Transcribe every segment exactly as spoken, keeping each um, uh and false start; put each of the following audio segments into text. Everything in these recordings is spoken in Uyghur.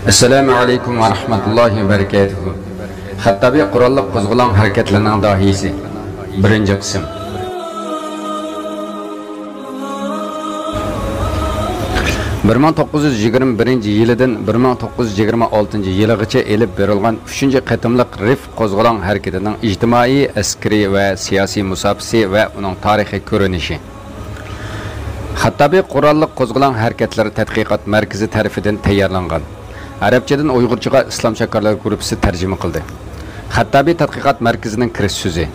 ئەسسالامۇ ئەلەيكۇم ۋە رەھمەتۇللاھى ۋە بەرىكاتۇھۇ. خەتتابى قوراللىق قوزغىلاڭ ھەرىكەتلىرىنىڭ داھىيسى. بىرىنچى قىسىم. بىر مىڭ توققۇز يۈز يىگىرمە بىرىنچى يىلىدىن بىر مىڭ توققۇز يۈز يىگىرمە ئالتىنچى يىلىغىچە ئېلىپ بېرىلغان ئۈچىنچى قېتىملىق رىف قوزغىلاڭ ھەرىكىتىنىڭ ئىجتىمائىي، ئەسكىرىي ۋە سىياسىي مۇساپىسى ۋە ئۇنىڭ تارىخىي كۆرۈنۈشى. خەتتابى قوراللىق قوزغىلاڭ ھەرىكەتلىرى تەتقىقات مەركىزى تەرىپىدىن تەييارلانغان. ئەرەبچىدىن ئۇيغۇرچىغا ئىسلام شاكارلار گۇرۇپپىسى تەرجىمە قىلدى. خەتتابى تەتقىقات مەركىزىنىڭ كىرىش سۆزى.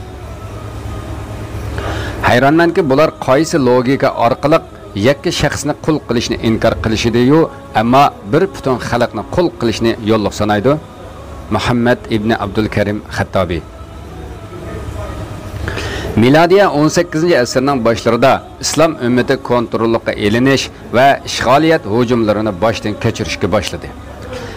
ھەيرانمەنكى، بۇلار قايسى لوگىكا ئارقىلىق يەككە شەخسنى قۇل قىلىشنى ئىنكار قىلىشىدىيۇ، ئەمما بىر پۈتۈن خەلقنى قۇل قىلىشنى يوللۇق سانايدۇ؟ مۇھەممەد ئىبنى ئابدۇلكەرىم خەتتابى. مىلادىيە ئون سەككىزىنچى ئەسىرنىڭ باشلىرىدا ئىسلام ئۈممىتى كونتروللۇققا ئېلىنىش ۋە ئىشغالىيەت ھۇجۇملىرىنى باشتىن كەچۈرۈشكە باشلىدى.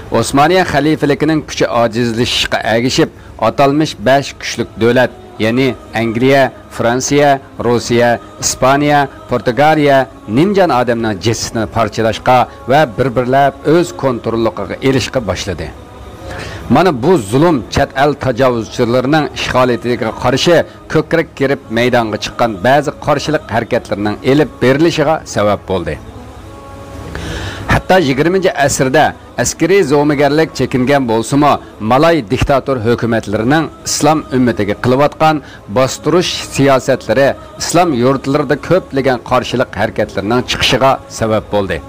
ئوسمانىيە خەلىپىلىكىنىڭ كۈچى ئاجىزلىشىشقا ئەگىشىپ، ئاتالمىش بەش كۈچلۈك دۆلەت، يەنى ئەنگلىيە، فرانسىيە، روسىيە، ئىسپانىيە، پورتۇگالىيە نىمجان ئادەمنىڭ جىسمىنى پارچىلاشقا ۋە بىر-بىرلەپ ئۆز كونتروللۇقىغا ئېلىشقا باشلىدى. مانا بۇ زۇلۇم چەت ئەل تاجاۋۇزچىلىرىنىڭ ئىشغالىيىتىگە قارشى كۆكرەك كېرىپ مەيدانغا چىققان بەزى قارشىلىق ھەرىكەتلىرىنىڭ ئېلىپ بېرىلىشىغا سەۋەب بولدى. ھەتتا يىگىرمىنچى ئەسىردە ئەسكىرىي زومىگەرلىك چېكىنگەن بولسىمۇ، مالاي دىكتاتور ھۆكۈمەتلىرىنىڭ ئىسلام ئۈممىتىگە قىلىۋاتقان باستۇرۇش سىياسەتلىرى ئىسلام يۇرتلىرىدا كۆپلىگەن قارشىلىق ھەرىكەتلىرىنىڭ چىقىشىغا سەۋەب بولدى.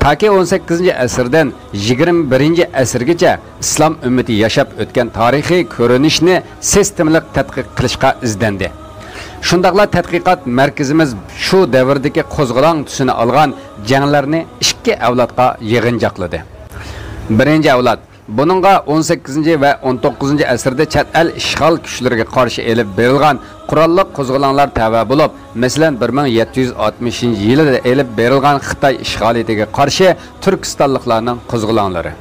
تاكى ئون سەككىزىنچى ئەسىردىن يىگىرمە بىرىنچى ئەسىرگىچە ئىسلام ئۈممىتى ياشاپ ئۆتكەن تارىخىي كۆرۈنۈشنى سىستېمىلىق تەتقىق قىلىشقا ئىزدەندى. شۇنداقلا تەتقىقات مەركىزىمىز شۇ دەۋردىكى قوزغىلاڭ تۈسىنى ئالغان جەڭلەرنى ئىككى ئەۋلادقا يىغىنچاقلىدى. بىرىنچى ئەۋلاد، بۇنىڭغا ئون سەككىزىنچى ۋە ئون توققۇزىنچى ئەسىردە چەت ئەل ئىشغال كۈچلىرىگە قارشى ئېلىپ بېرىلغان قوراللىق قوزغىلاڭلار تەۋە بولۇپ، مەسىلەن، بىر مىڭ يەتتە يۈز ئاتمىشىنچى يىلىدا ئېلىپ بېرىلغان خىتاي ئىشغالىيىتىگە قارشى تۈركىستانلىقلارنىڭ قوزغىلاڭلىرى،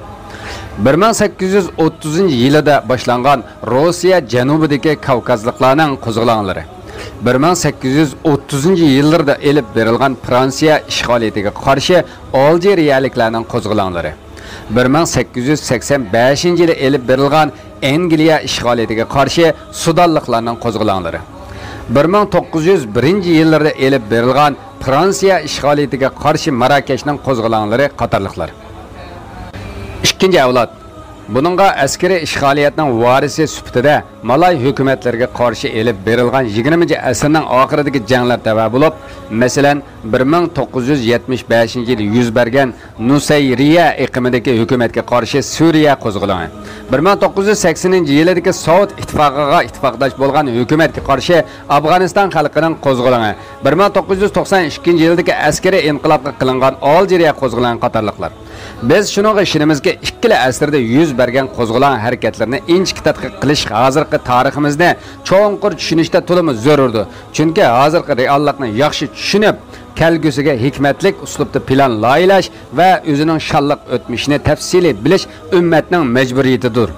بىر مىڭ سەككىز يۈز ئوتتۇزىنچى يىلىدا باشلانغان روسىيە جەنۇبىدىكى كاۋكازلىقلارنىڭ قوزغىلاڭلىرى، بىر مىڭ سەككىز يۈز ئوتتۇزىنچى يىللىرىدا ئېلىپ بېرىلغان فرانسىيە ئىشغالىيىتىگە قارشى ئالجىرىيەلىكلەرنىڭ قوزغىلاڭلىرى، بىر مىڭ سەككىز يۈز سەكسەن بەشىنچى يىلى ئېلىپ بېرىلغان ئەنگلىيە ئىشغالىيىتىگە قارشى سۇدانلىقلارنىڭ قوزغىلاڭلىرى، بىر مىڭ توققۇز يۈز بىرىنچى يىللىرىدا ئېلىپ بېرىلغان فرانسىيە ئىشغالىيىتىگە قارشى ماراكەشنىڭ قوزغىلاڭلىرى قاتارلىقلار. ئىككىنچى ئەۋلاد. بۇنىڭغا ئەسكىرىي ئىشغالىيەتنىڭ ۋارىسى سۈپىتىدە مالاي ھۆكۈمەتلىرىگە قارشى ئېلىپ بېرىلغان يىگىرمىنچى ئەسىرنىڭ ئاخىرىدىكى جەڭلەر تەۋە بولۇپ، مەسىلەن، بىر مىڭ توققۇز يۈز يەتمىش بەشىنچى يىلى يۈز بەرگەن نۇسەيرىيە ئېقىمىدىكى ھۆكۈمەتكە قارشى سۈرىيە قوزغىلىڭى، بىر مىڭ توققۇز يۈز سەكسىنىنچى يىلىدىكى سوۋېت ئىتتىپاقىغا ئىتتىپاقداش بولغان ھۆكۈمەتكە قارشى ئافغانىستان خەلقىنىڭ قوزغىلىڭى، بىر مىڭ توققۇز يۈز توقسان ئىككىنچى يىلدىكى ئەسكىرىي ئىنقىلابقا قىلىنغان ئالجىرىيە قوزغىلىڭى قاتارلىقلار. بىز شۇنىڭغا ئىشىنىمىزكى، ئىككىلا ئەسىردە يۈز بەرگەن قوزغىلاڭ ھەرىكەتلىرىنى ئىنچىكە تەتقىق قىلىش ھازىرقى تارىخىمىزنى چوڭقۇر چۈشىنىشتە تولىمۇ زۆرۈردۇر. چۈنكى ھازىرقى رېئاللىقنى ياخشى چۈشىنىپ، كەلگۈسىگە ھېكمەتلىك ئۇسلۇبتا پىلان لايىھەلەش ۋە ئۆزىنىڭ شانلىق ئۆتمۈشىنى تەپسىلىي بىلىش ئۈممەتنىڭ مەجبۇرىيىتىدۇر.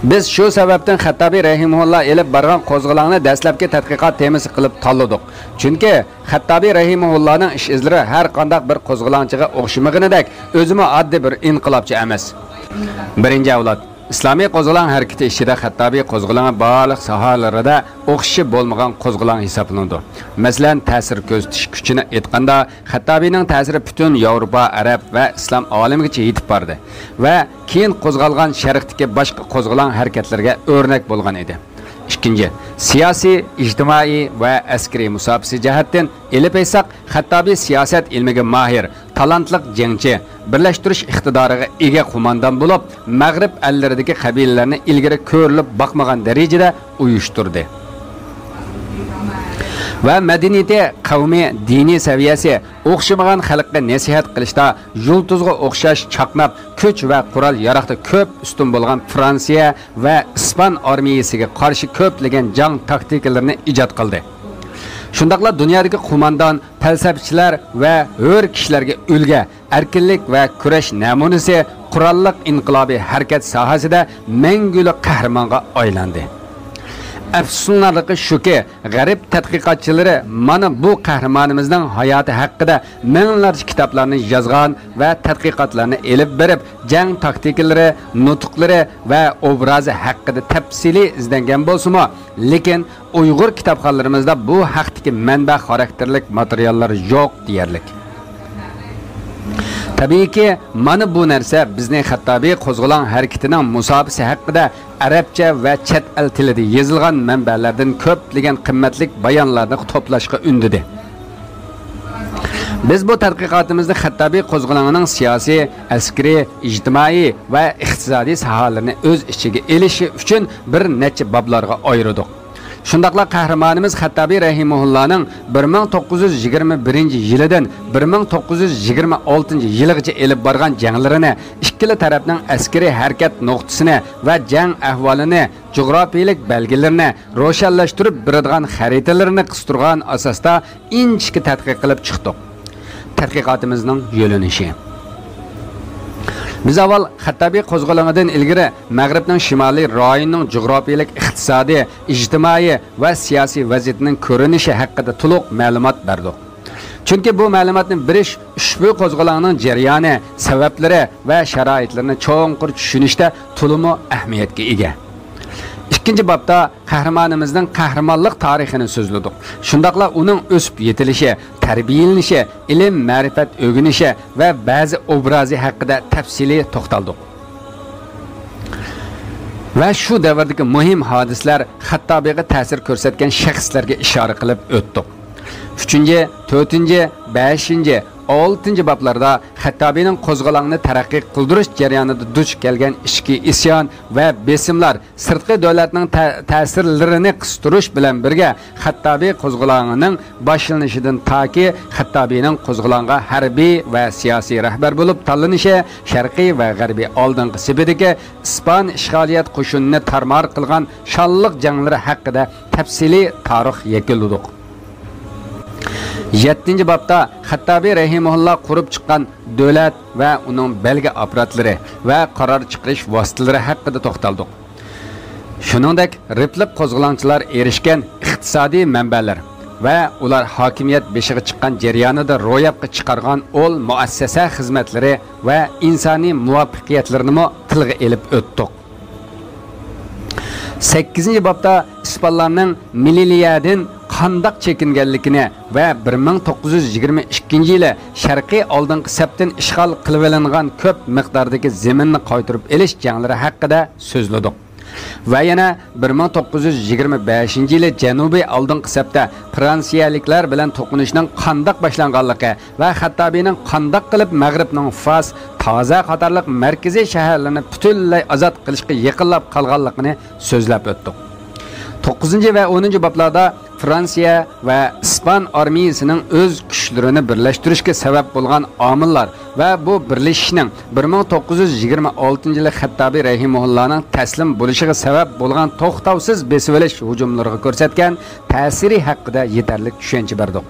بىز شۇ سەۋەبتىن خەتتابى رەھىمەھۇللا ئېلىپ بارغان قوزغىلاڭنى دەسلەپكى تەتقىقات تېمىسى قىلىپ تاللىدۇق. چۈنكى خەتتابى رەھىمەھۇللانىڭ ئىش ئىزلىرى ھەر قانداق بىر قوزغىلاڭچىغا ئوخشىمىغىنىدەك، ئۆزىمۇ ئاددىي بىر ئىنقىلابچى ئەمەس. بىرىنچى ئەۋلاد. ئىسلامىي قوزغىلاڭ ھەرىكىتى ئىچىدە خەتتابى قوزغىلىڭى بارلىق ساھەلىرىدە ئوخشىشى بولمىغان قوزغىلاڭ ھېسابلىنىدۇ. مەسىلەن، تەسىر كۆرسىتىش كۈچىنى ئېيتقاندا، خەتتابىنىڭ تەسىرى پۈتۈن ياۋروپا، ئەرەب ۋە ئىسلام ئالىمىگىچە يېتىپ باردى ۋە كېيىن قوزغالغان شەرقتىكى باشقا قوزغىلاڭ ھەرىكەتلىرىگە ئۆرنەك بولغان ئىدى. ئىككىنچى، سىياسىي، ئىجتىمائىي ۋە ئەسكىرىي مۇساپىسى جەھەتتىن ئېلىپ ئېيتساق، خەتتابى سىياسەت ئىلمىگە ماھىر، تالانتلىق جەڭچى، بىرلەشتۈرۈش ئىقتىدارىغا ئىگە قوماندان بولۇپ، مەغرىب ئەللىرىدىكى قەبىلىلەرنى ئىلگىرى كۆرۈلۈپ باقمىغان دەرىجىدە ئۇيۇشتۇردى. ۋە مەدەنىيىتى، قەۋمى، دىنىي سەۋىيەسى ئوخشىمىغان خەلققە نەسىھەت قىلىشتا يۇلتۇزغا ئوخشاش چاقناپ، كۈچ ۋە قورال-ياراغدا كۆپ ئۈستۈن بولغان فرانسىيە ۋە ئىسپان ئارمىيىسىگە قارشى كۆپلىگەن جەڭ تاكتىكىلىرىنى ئىجاد قىلدى. شۇنداقلا دۇنيادىكى قوماندان، پەلسەپىچىلەر ۋە ھۆر كىشىلەرگە ئۈلگە، ئەركىنلىك ۋە كۈرەش نەمۇنىسى، قوراللىق ئىنقىلابىي ھەرىكەت ساھەسىدە مەڭگۈلۈك قەھرىمانغا ئايلاندى. ئەپسۇسلىنارلىقى شۇكى، غەرب تەتقىقاتچىلىرى مانا بۇ قەھرىمانىمىزنىڭ ھاياتى ھەققىدە مىڭلارچە كىتابلارنى يازغان ۋە تەتقىقاتلارنى ئېلىپ بېرىپ، جەڭ تاكتىكىلىرى، نۇتۇقلىرى ۋە ئوبرازى ھەققىدە تەپسىلىي ئىزدەنگەن بولسىمۇ، لېكىن ئۇيغۇر كىتابخانلىرىمىزدا بۇ ھەقتىكى مەنبە خاراكتېرلىك ماتېرىياللار يوق دېيەرلىك. تەبىئىيكى، مانا بۇ نەرسە بىزنى خەتتابى قوزغىلاڭ ھەرىكىتىنىڭ مۇساپىسى ھەققىدە ئەرەبچە ۋە چەت ئەل تىلىدا يېزىلغان مەنبەلەردىن كۆپلىگەن قىممەتلىك بايانلارنى توپلاشقا ئۈندىدى. بىز بۇ تەتقىقاتىمىزنى خەتتابى قوزغىلىڭىنىڭ سىياسىي، ئەسكىرىي، ئىجتىمائىي ۋە ئىقتىسادىي ساھەلىرىنى ئۆز ئىچىگە ئېلىشى ئۈچۈن بىر نەچچە بابلارغا ئايرىدۇق. شۇنداقلا قەھرىمانىمىز خەتتابى رەھىمۇللانىڭ بىر مىڭ توققۇز يۈز يىگىرمە بىرىنچى يىلىدىن بىر مىڭ توققۇز يۈز يىگىرمە ئالتىنچى يىلىغىچە ئېلىپ بارغان جەڭلىرىنى، ئىككىلا تەرەپنىڭ ئەسكىرىي ھەرىكەت نۇقتىسىنى ۋە جەڭ ئەھۋالىنى، جۇغراپىيىلىك بەلگىلىرىنى روشەنلەشتۈرۈپ بېرىدىغان خەرىتىلىرىنى قىستۇرغان ئاساستا ئىنچىكە تەتقىق قىلىپ چىقتۇق. تەتقىقاتىمىزنىڭ يۆنىلىشى. بىز ئاۋۋال خەتتابى قوزغىلىڭىدىن ئىلگىرى مەغرىبنىڭ شىمالىي رايونىنىڭ جۇغراپىيىلىك، ئىقتىسادىي، ئىجتىمائىي ۋە سىياسىي ۋەزىيىتىنىڭ كۆرۈنۈشى ھەققىدە تولۇق مەلۇمات بەردۇق. چۈنكى بۇ مەلۇماتنى بېرىش ئۇشبۇ قوزغىلاڭنىڭ جەريانى، سەۋەبلىرى ۋە شارائىتلىرىنى چوڭقۇر چۈشىنىشتە تولىمۇ ئەھمىيەتكە ئىگە. ئىككىنچى بابتا قەھرىمانىمىزنىڭ قەھرىمانلىق تارىخىنى سۆزلىدۇق. شۇنداقلا ئۇنىڭ ئۆسۈپ يېتىلىشى، تەربىيەلىنىشى، ئىلىم-مەرىپەت ئۆگىنىشى ۋە بەزى ئوبرازى ھەققىدە تەپسىلىي توختالدۇق. ۋە شۇ دەۋردىكى مۇھىم ھادىسىلەر، خەتتابىغا تەسىر كۆرسەتكەن شەخسلەرگە ئىشارە قىلىپ ئۆتتۇق. ئۈچىنچى، تۆتىنچى، بەشىنچى، ئالتىنچى بابلاردا خەتتابىنىڭ قوزغىلاڭنى تەرەققىي قىلدۇرۇش جەريانىدا دۇچ كەلگەن ئىچكى ئىسيان ۋە بېسىملار، سىرتقى دۆلەتنىڭ تە-، تەسىرلىرىنى قىستۇرۇش بىلەن بىرگە، خەتتابى قوزغىلاڭىنىڭ باشلىنىشىدىن تاكى خەتتابىنىڭ قوزغىلاڭغا ھەربىي ۋە سىياسىي رەھبەر بولۇپ تاللىنىشى، شەرقىي ۋە غەربىي ئالدىنقى سېپىدىكى ئىسپان ئىشغالىيەت قوشۇنىنى تارمار قىلغان شانلىق جەڭلىرى ھەققىدە تەپسىلىي تارىخ يەكۈنلىدۇق. يەتتىنچى بابتا خەتتابى رەھىمۇللا قۇرۇپ چىققان دۆلەت ۋە ئۇنىڭ بەلگە ئاپپاراتلىرى ۋە قارار چىقىرىش ۋاسىتىلىرى ھەققىدە توختالدۇق. شۇنىڭدەك، رىپلىق قوزغىلاڭچىلار ئېرىشكەن ئىقتىسادىي مەنبەلەر ۋە ئۇلار ھاكىمىيەت بېشىغا چىققان جەريانىدا روياپقا چىقارغان ئۇل مۇئەسسەسە خىزمەتلىرى ۋە ئىنسانىي مۇۋەپپەقىيەتلىرىنىمۇ تىلغا ئېلىپ ئۆتتۇق. سەككىزىنچى بابتا ئىسپانلارنىڭ مېلىلىيەدىن قانداق چېكىنگەنلىكىنى ۋە بىر مىڭ توققۇز يۈز يىگىرمە ئىككىنچى يىلى شەرقىي ئالدىنقى سەپتىن ئىشغال قىلىۋېلىنغان كۆپ مىقداردىكى زېمىننى قايتۇرۇپ ئېلىش جەڭلىرى ھەققىدە سۆزلىدۇق. ۋە يەنە بىر مىڭ توققۇز يۈز يىگىرمە بەشىنچى يىلى جەنۇبىي ئالدىنقى سەپتە فرانسىيەلىكلەر بىلەن توقۇنۇشنىڭ قانداق باشلانغانلىقى ۋە خەتتابىنىڭ قانداق قىلىپ مەغرىبنىڭ فاس، تازا قاتارلىق مەركىزىي شەھەرلىرىنى پۈتۈنلەي ئازاد قىلىشقا يېقىنلاپ قالغانلىقىنى سۆزلەپ ئۆتتۇق. توققۇزىنچى ۋە ئونىنچى بابلاردا فرانسىيە ۋە ئىسپان ئارمىيىسىنىڭ ئۆز كۈچلىرىنى بىرلەشتۈرۈشكە سەۋەب بولغان ئامىللار ۋە بۇ بىرلىشىشنىڭ بىر مىڭ توققۇز يۈز يىگىرمە ئالتىنچى يىلى خەتتابى رەھىمۇللانىڭ تەسلىم بولۇشىغا سەۋەب بولغان توختاۋسىز بېسىۋېلىش ھۇجۇملىرىغا كۆرسەتكەن تەسىرى ھەققىدە يېتەرلىك چۈشەنچە بەردۇق.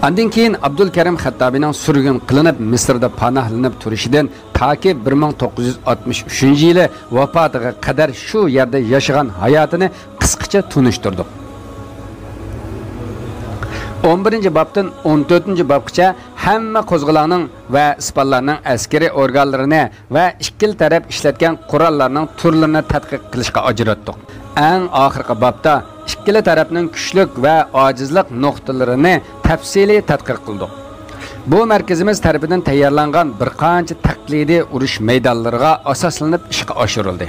ئاندىن كېيىن ئابدۇلكەرىم خەتتابىنىڭ سۈرگۈن قىلىنىپ، مىسىردا پاناھلىنىپ تۇرۇشىدىن تاكى بىر مىڭ توققۇز يۈز ئاتمىش ئۈچىنچى يىلى ۋاپاتىغا قەدەر شۇ يەردە ياشىغان ھاياتىنى قىسقىچە تونۇشتۇردۇق. ئون بىرىنچى بابتىن ئون تۆتىنچى بابقىچە ھەممە قوزغىلاڭنىڭ ۋە ئىسپانلارنىڭ ئەسكىرىي ئورگانلىرىنى ۋە ئىككىلا تەرەپ ئىشلەتكەن قوراللارنىڭ تۈرلىرىنى تەتقىق قىلىشقا ئاجراتتۇق. ئەڭ ئاخىرقى بابتا ئىككىلا تەرەپنىڭ كۈچلۈك ۋە ئاجىزلىق نۇقتىلىرىنى تەپسىلىي تەتقىق قىلدۇق. بۇ مەركىزىمىز تەرىپىدىن تەييارلانغان بىر قانچە تەقلىدىي ئۇرۇش مەيدانلىرىغا ئاساسلىنىپ ئىشقا ئاشۇرۇلدى.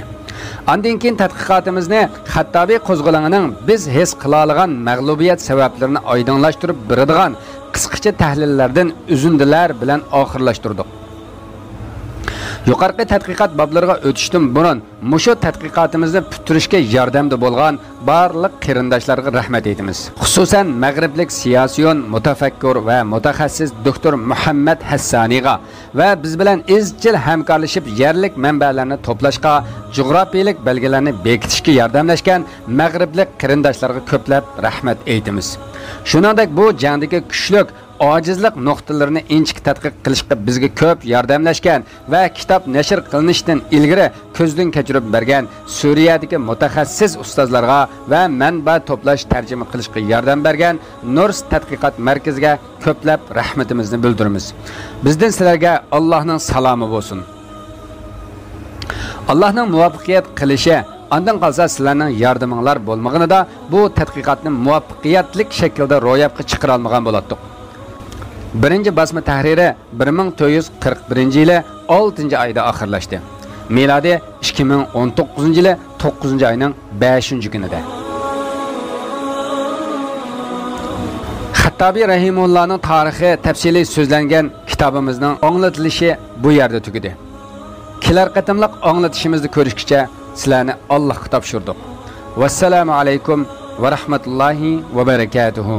ئاندىن كېيىن تەتقىقاتىمىزنى خەتتابى قوزغىلىڭىنىڭ بىز ھېس قىلالىغان مەغلۇبىيەت سەۋەبلىرىنى ئايدىڭلاشتۇرۇپ بېرىدىغان قىسقىچە تەھلىللەردىن ئۈزۈندىلەر بىلەن ئاخىرلاشتۇردۇق. يۇقىرىقى تەتقىقات بابلىرىغا ئۆتۈشتىن بۇرۇن، مۇشۇ تەتقىقاتىمىزنى پۈتتۈرۈشكە ياردەمدە بولغان بارلىق قېرىنداشلارغا رەھمەت ئېيتىمىز. خۇسۇسەن، مەغرىبلىك سىياسىيون، مۇتەفەككۇر ۋە مۇتەخەسسىس دوكتور مۇھەممەد ھەسسانىغا ۋە بىز بىلەن ئىزچىل ھەمكارلىشىپ، يەرلىك مەنبەلەرنى توپلاشقا، جۇغراپىيىلىك بەلگىلەرنى بېكىتىشكە ياردەملەشكەن مەغرىبلىك قېرىنداشلارغا كۆپلەپ رەھمەت ئېيتىمىز. شۇنىڭدەك، بۇ جەڭدىكى كۈچلۈك ئاجىزلىق نۇقتىلىرىنى ئىنچىكە تەتقىق قىلىشقا بىزگە كۆپ ياردەملەشكەن ۋە كىتاب نەشر قىلىنىشتىن ئىلگىرى كۆزدىن كەچۈرۈپ بەرگەن سۈرىيەدىكى مۇتەخەسسىس ئۇستازلارغا ۋە مەنبە توپلاش، تەرجىمە قىلىشقا ياردەم بەرگەن نۇرس تەتقىقات مەركىزىگە كۆپلەپ رەھمىتىمىزنى بىلدۈرىمىز. بىزدىن سىلەرگە ئاللاھنىڭ سالامى بولسۇن. ئاللاھنىڭ مۇۋەپپەقىيەت قىلىشى، ئاندىن قالسا سىلەرنىڭ ياردىمىڭلار بولمىغىنىدا بۇ تەتقىقاتنى مۇۋەپپەقىيەتلىك شەكىلدە روياپقا چىقىرالمىغان بولاتتۇق. بىرىنچى باسما تەھرىرى بىر مىڭ تۆت يۈز قىرىق بىرىنچى يىلى ئالتىنچى ئايدا ئاخىرلاشتى. مىلادىي ئىككى مىڭ ئون توققۇزىنچى يىلى توققۇزىنچى ئاينىڭ بەشىنچى كۈنىدە. خەتتابى رەھىمۇللانىڭ تارىخى تەپسىلىي سۆزلەنگەن كىتابىمىزنىڭ ئاڭلىتىلىشى بۇ يەردە تۈگىدى. كېلەر قېتىملىق ئاڭلىتىشىمىزدا كۆرۈشكىچە سىلەرنى ئاللاھقا تاپشۇردۇق. ۋەسسالامۇ ئەلەيكۇم ۋە رەھمەتۇللاھى ۋە بەرەكاتۇھۇ.